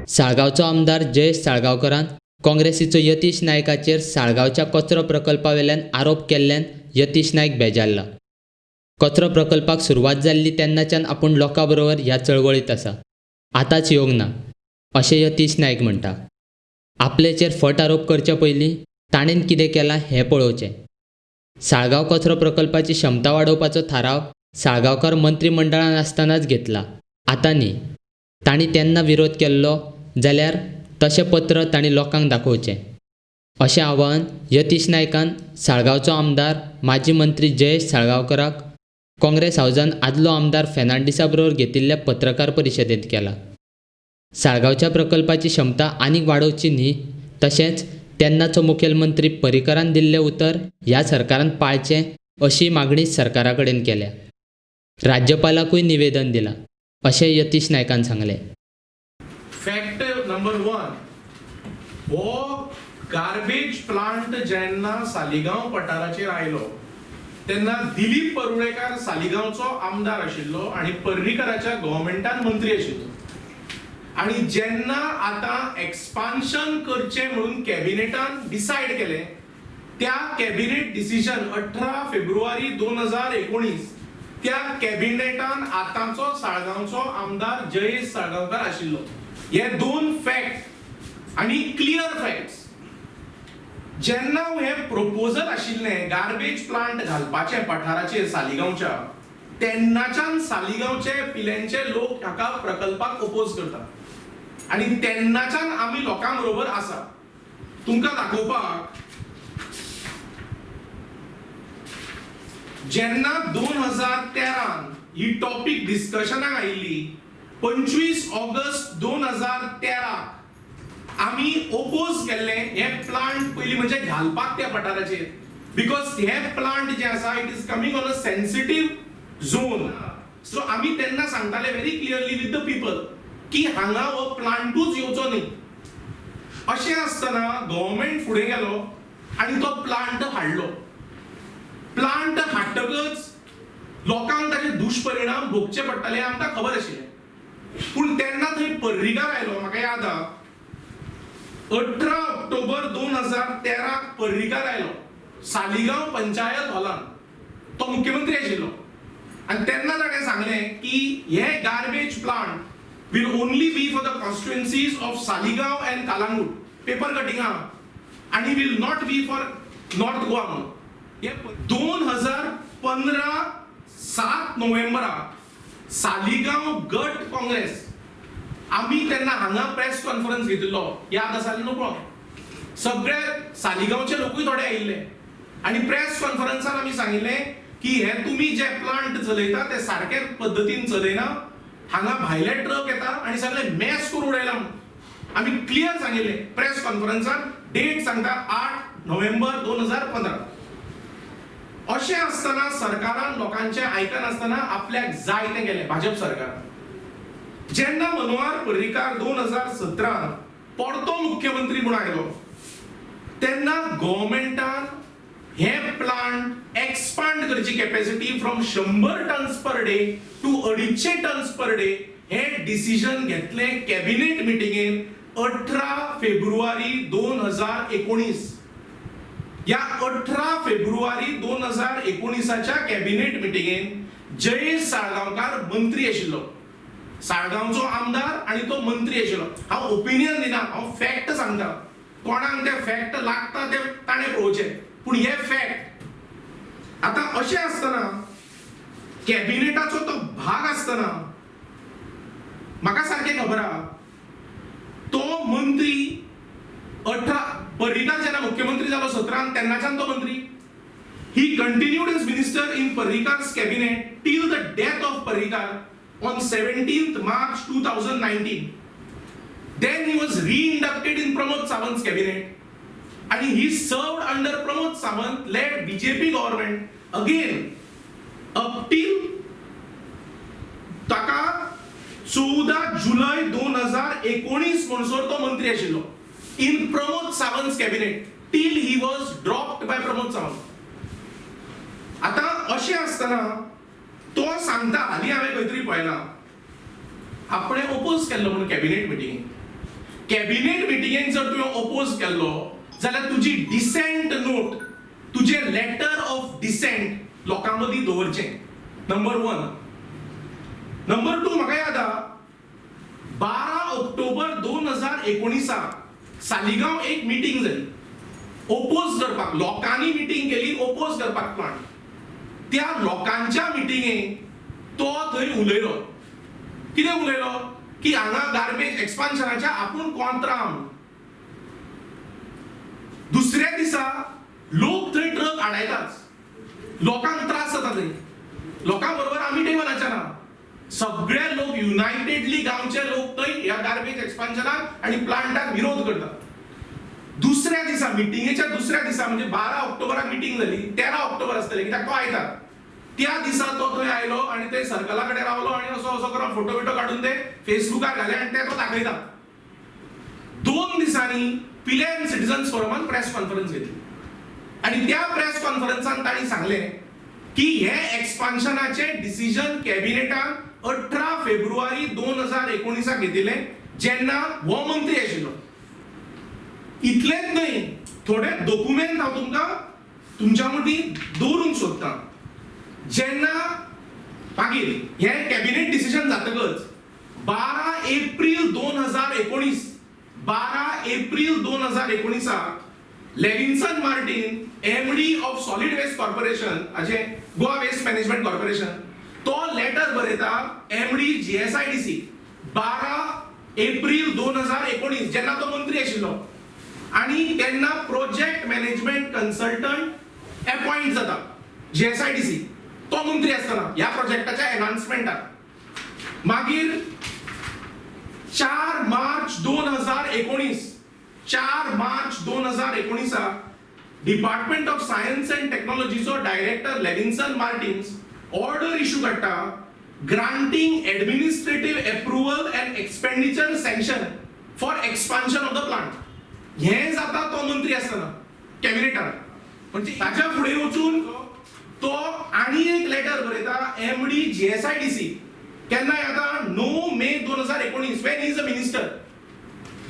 साळगांवचो आमदार जयेश साळगांवकरान काँग्रेसीचो यतीश नायकाचेर साळगांवच्या कचरो प्रकल्पा वेल्यान आरोप केल्ल्यान यतीश नायक बेजारला. कचरो प्रकल्पाक सुरवात जाल्ली तेन्नाच्यान आपूण लोकां बरोबर ह्या चळवळींत आसा, आतांच येवंक ना, अशें यतीश नायक म्हणटा. आपलेचेर फट आरोप करचे पयलीं ताणेन कितें केलां हें पळोवचें. साळगांव कचरो प्रकल्पाची क्षमता वाडोवपाचो थाराव साळगांवकार मंत्रीमंडळान आसतनाच घेतला, आतां न्ही. तांणी तेन्ना विरोध केल्लो जाल्यार तशें पत्र तांणी लोकांक दाखोवचें, अशें आवाहन यतीश नायकान साळगांवचो आमदार माजी मंत्री जयेश साळगांवकराक काँग्रेस हावजान आदलो आमदार फेर्नांडीसा बरोबर घेतिल्ल्या पत्रकार परिशदेंत केला. साळगांवच्या प्रकल्पाची क्षमता आनीक वाडोवची न्ही, तशेंच तेन्नाचो मुखेलमंत्री पर्रीकरान दिल्लें उतर ह्या सरकारान पाळचें अशी मागणी सरकारा कडेन केल्या. राज्यपालाकूय निवेदन दिलां, अशें यतीश नायकान सांगलें. फॅक्ट नंबर 1, हो गार्बेज प्लांट जेन्ना सालिगांव पठाराचेर आयलो तेन्ना दिलीप परुळेकार सालिगांवचो आमदार आशिल्लो आनी पर्रीकराच्या गव्हर्मेंटान मंत्री आशिल्लो. आनी जेन्ना आतां एक्सपान्शन करचें म्हणून कॅबिनेटान डिसायड केलें, त्या कॅबिनेट डिसिजन 18 फेब्रुवारी 2019 त्या कॅबिनेटान आतांचो साळगांवचो आमदार जयेश साळगांवकार आशिल्लो. हे दोन फॅक्ट आनी क्लियर फॅक्ट्स. जेन्ना हे प्रपोजल आशिल्लें गार्बेज प्लांट घालपाचें पठाराचेर सालिगांवच्या, तेन्नाच्यान सालिगांवचे पिलेंचे लोक हाका प्रकल्पाक ओपोज करतात आनी तेन्नाच्यान आमी लोकां बरोबर आसा. तुमकां दाखोवपाक जेन्ना 2013 ही टॉपीक डिस्कशनाक आयिल्ली, 25 ऑगस्ट 2013 आमी ओपोज केल्ले हे प्लांट पयलीं म्हणजे घालपाक त्या पठाराचेर, because हे प्लांट जे आसा it is coming on a sensitive zone. So आमी तेन्ना सांगताले very clearly with the people की हांगा हो प्लांटूच येवचो न्ही. अशें आसतना गव्हर्मेंट फुडें गेलो आनी तो प्लांट हाडलो. प्लांट हाडटकच लोकांक ताचे दुश्परिणाम भोगचे पडटले आमकां खबर आशिल्लें. पूण तेन्ना थंय पर्रीकार आयलो, म्हाका याद आहा, 18 ऑक्टोबर 2013 पर्रीकार आयलो सालिगांव पंचायत हॉलान, तो मुख्यमंत्री आशिल्लो. आनी तेन्ना ताणें सांगलें की हे garbage plant will only be for the constituencies of Saligao and Calangute, paper cutting आहा, आनी will not be for North Goa म्हणून. हे 2015 7 नोव्हेंबराक सालिगांव गट काँग्रेस आमी तेन्ना हांगा प्रेस कॉन्फरन्स घेतिल्लो, याद आसा न्हू पळो, सगळे सालिगांवचे लोकूय थोडे आयिल्ले आनी प्रेस कॉन्फरन्सान आमी सांगिल्लें की हे तुमी जे प्लांट चलयता ते सारके पद्दतीन चलयना, हांगा भायले ट्रक येता आनी सगळे मॅस करून उडयला म्हणून आमी क्लियर सांगिल्लें प्रेस कॉन्फरन्सान. डेट सांगता 8 नोव्हेंबर 2015. अशें आसतना सरकारान लोकांचें आयकनासतना आपल्याक जाय तें केलें भाजप सरकारान. जेन्ना मनोहर पर्रीकार 2017 परतो मुख्यमंत्री म्हूण आयलो तेन्ना गव्हर्मेंटान हे प्लांट एक्सपांड करची capacity from 100 tons per day to 250 tons per day हे डिसिजन घेतलें कॅबिनेट मिटिंगेन 18 फेब्रुवारी 2019. ह्या 18 फेब्रुवारी 2019 कॅबिनेट मिटिंगेन जयेश साळगांवकार मंत्री आशिल्लो, साळगांवचो आमदार आनी तो मंत्री आशिल्लो. हांव ओपिनियन दिना, हांव फॅक्ट सांगता, कोणाक ते फॅक्ट लागता ते ताणें पळोवचें, पूण हे फॅक्ट. आतां अशें आसतना कॅबिनेटाचो तो भाग आसतना म्हाका सारकें खबर आहा, तो मंत्री 18 पर्रीकार जेन्ना मुख्यमंत्री जालो 17 तेन्नाच्यान तो मंत्री. He continued as minister in Parrikar's cabinet till the death of Parrikar on 17th March 2019. Then he was re-inducted in Pramod Sawant's cabinet and he served under Pramod Sawant led BJP government again up till ताका 14 जुलय 2019 म्हणसर तो मंत्री आशिल्लो in Pramod Sawant's cabinet till he was dropped by Pramod Sawant. आतां अशें आसतना तो सांगता, हालीं हांवें खंय तरी पळयलां, आपणें ओपोज केल्लो म्हणून कॅबिनेट मिटिंगेक. कॅबिनेट मिटिंगेक जर तुवें ओपोज केल्लो जाल्यार तुजी डिसेंट नोट, तुजें लेटर ऑफ डिसेंट लोकां मदीं दवरचें. Number one. नंबर टू, म्हाका याद आहा, 12 ऑक्टोबर 2019 सालिगांव एक मिटींग जाली ओपोज करपाक. लोकांनी मिटींग केली ओपोज करपाक प्लांट. त्या लोकांच्या मिटिंगेक तो थंय उलयलो. कितें उलयलो की हांगा गार्बेज एक्सपान्शनाच्या आपूण कॉन्त्रा म्हणून. दुसऱ्या दिसा लोक थंय ट्रक आडायताच. लोकांक त्रास जाता थंय. लोकां बरोबर आमी टेबलाच्या ना, सगळे लोक युनायटेडली, गांवचे लोक थंय ह्या गार्बेज एक्सपान्शनाक आनी प्लांटाक विरोध करतात. दुसऱ्या दिसा, मिटिंगेच्या दुसऱ्या दिसा, म्हणजे 12 ऑक्टोबराक मिटींग जाली, 13 ऑक्टोबर आसतले कित्याक तो आयतार, त्या दिसा तो थंय आयलो आनी ते सर्कला कडेन रावलो आनी असो असो करून फोटो बिटो काडून ते फेसबुकार घाले आनी ते तो दाखयता. 2 दिसांनी पिलेम सिटीजन्स फोरमान प्रेस कॉन्फरन्स घेतली आनी त्या प्रेस कॉन्फरन्सान तांणी सांगलें की हे एक्सपान्शनाचे डिसिजन कॅबिनेटान 18 फेब्रुवारी 2019 घेतिल्लें, जेन्ना हो मंत्री आशिल्लो. इतलेंच न्हय, थोडे डॉक्युमेंट हांव तुमकां तुमच्या मदीं दवरूंक सोदतां. जेन्ना मागीर हें कॅबिनेट डिसिजन जातकच 12 April 2019, 12 April 2019 Levinson Martin, MD of Solid Waste Corporation, हाजे गोवा वेस्ट मॅनेजमेंट कॉर्पोरेशन, तो लेटर बरयता एमडी जीएसआयडीसी, 12 एप्रील 2019, जेन्ना तो मंत्री आशिल्लो आनी तेन्ना प्रोजेक्ट मॅनेजमेंट कन्सल्टंट अपॉइंट जाता जीएसआयडीसी, तो मंत्री आसतना, ह्या प्रोजेक्टाच्या एनहान्समेंटाक. मागीर 4 March 2019, 4 March 2019 department of science and टेक्नॉलॉजीचो director Levinson Martins order issue काडटा granting administrative approval and expenditure sanction for expansion of the plant. हें जाता तो मंत्री आसतना कॅबिनेटान. म्हणजे ताच्या फुडें वचून तो आनी एक लेटर बरयता एमडी जीएसआयडीसी. केन्ना येता? 9 मे 2019, when he's a minister,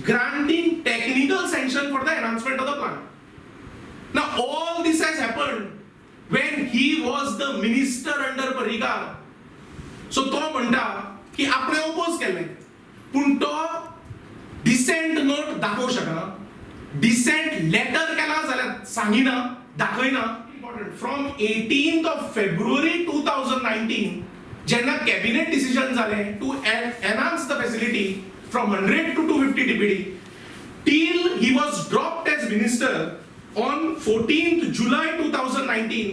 granting technical sanction for the enhancement of the plant. Now, all this has happened when he was the minister under Parrikar. So तो म्हणटा की आपणे ओपोज केलें, पूण तो डिसेंट नोट दाखोवंक शकना. डिसेंट लेटर केला जाल्यार सांगिना, दाखयना. From 18 of February 2019, जेन्ना कॅबिनेट डिसिजन जालें to enhance the facility from 100 to 250 TPD, till he was dropped as minister on 14th July 2019,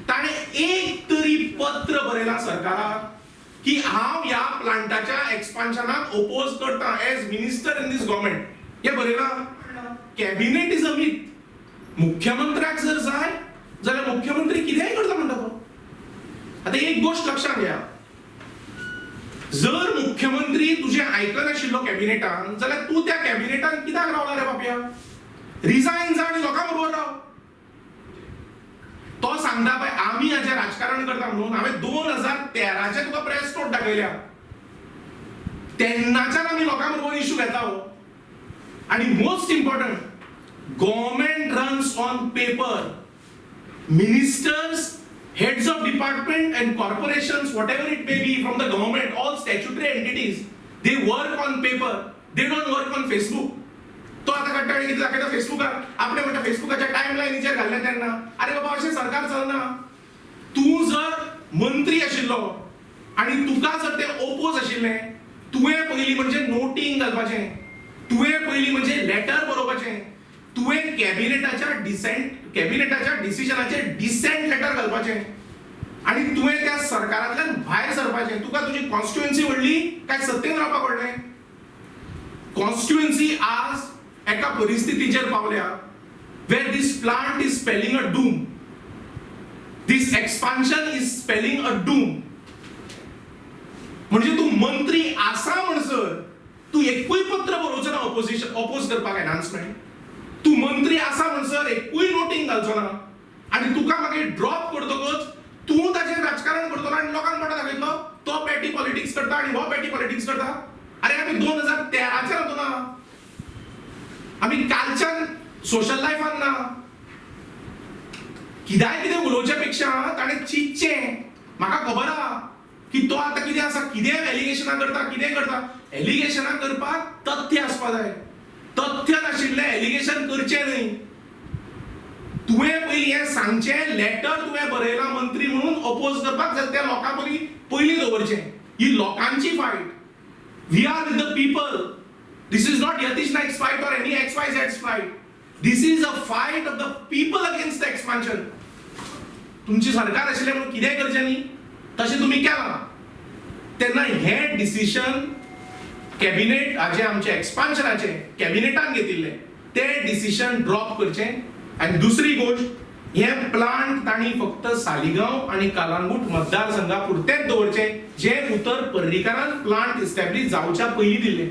ताणें एक तरी पत्र बरयलां सरकाराक की हांव ह्या प्लांटाच्या एक्सपान्शनाक ओपोज करता as minister in this government? हें बरयलां? Cabinet is a myth. मुख्यमंत्र्याक जर जाय जाल्यार मुख्यमंत्री कितेंय करता म्हणटा तो. आतां एक गोश्ट लक्षात घया, जर मुख्यमंत्री तुजें आयकनाशिल्लो कॅबिनेटान जाल्यार तूं त्या कॅबिनेटान कित्याक रावला रे बापया? रिजायन जा आनी लोकां बरोबर राव. तो सांगता पळय आमी हाजें राजकारण करता म्हणून. हांवें 2013चे तुका प्रेस नोट दाखयल्या. तेन्नाच्यान आमी लोकां बरोबर इशू घेता हो. आनी most important, government runs on paper. Ministers, heads of department and corporations, whatever it may be from the government, all statutory entities, they work on paper. They don't work on Facebook. तो आतां काडटा आनी कितें दाखयता फेसबुकार. आपणे म्हणटा फेसबुकाच्या time लायनीचेर घाल्लें तेन्ना. अरे बाबा, अशें सरकार चलना. तूं जर मंत्री आशिल्लो आनी तुका जर ते ओपोज आशिल्लें, तुवें पयलीं म्हणजे नोटींग घालपाचें, तुवें पयलीं म्हणजे लेटर बरोवपाचें, तुवें कॅबिनेटाच्या डिसिजनाचेर डिसेंट लेटर घालपाचें आनी तुवें त्या सरकारांतल्यान भायर सरपाचें. तुका तुजी कॉन्स्टिट्युएन्सी व्हडली काय सत्तेन रावपाक व्हडलें? कॉन्स्टिट्युएन्सी आज एका परिस्थितीचेर पावल्या where this plant is spelling a doom, this expansion is spelling a doom. म्हणजे तूं मंत्री आसा म्हणसर तूं एकूय पत्र बरोवचो ना ऑपोजिशन ऑपोज करपाक एनहान्समेंट. तूं मंत्री आसा म्हणसर एकूय नोटींग घालचो ना आनी तुका मागीर ड्रॉप करतकच तूं ताचेर राजकारण करतलो आनी लोकांक म्हणटा दाखयतलो तो पेटी पॉलिटिक्स करता आनी हो पेटी पॉलिटिक्स करता. अरे, आमी 2013चेर ना. आमी कालच्यान सोशल लायफान ना. कित्याय कितें उलोवच्या पेक्षा ताणें चिंतचें. म्हाका खबर आहा की तो आतां कितें आसा, कितें एलिगेशनां करता, कितें करता. एलिगेशनां करपाक तथ्य आसपा जाय. तथ्य नाशिल्लें एलिगेशन करचें न्हय. तुवें पयलीं हें सांगचें, लेटर तुवें बरयलां मंत्री म्हणून अपोज करपाक जाल्यार त्या लोकां पयलीं पयलीं दवरचें. ही लोकांची fight. We are with the people. This is not Yatish Naik's fight or any XYZ's fight. This is a fight of the people against the expansion. तुमची सरकार आशिल्लें म्हणून कितेंय करचें न्ही, तशें तुमी केलां. तेन्ना हें डिसिशन कॅबिनेट हाजें, आमचें एक्सपान्शनाचें कॅबिनेटान घेतिल्लें, तें डिसिशन ड्रॉप करचें. आनी दुसरी गोश्ट, हें प्लांट तांणी फक्त सालिगांव आनी कलांगूट मतदारसंघा पुरतेंच दवरचें, जें उतर पर्रीकारान प्लांट इस्टॅब्लीश जावच्या पयलीं दिल्लें.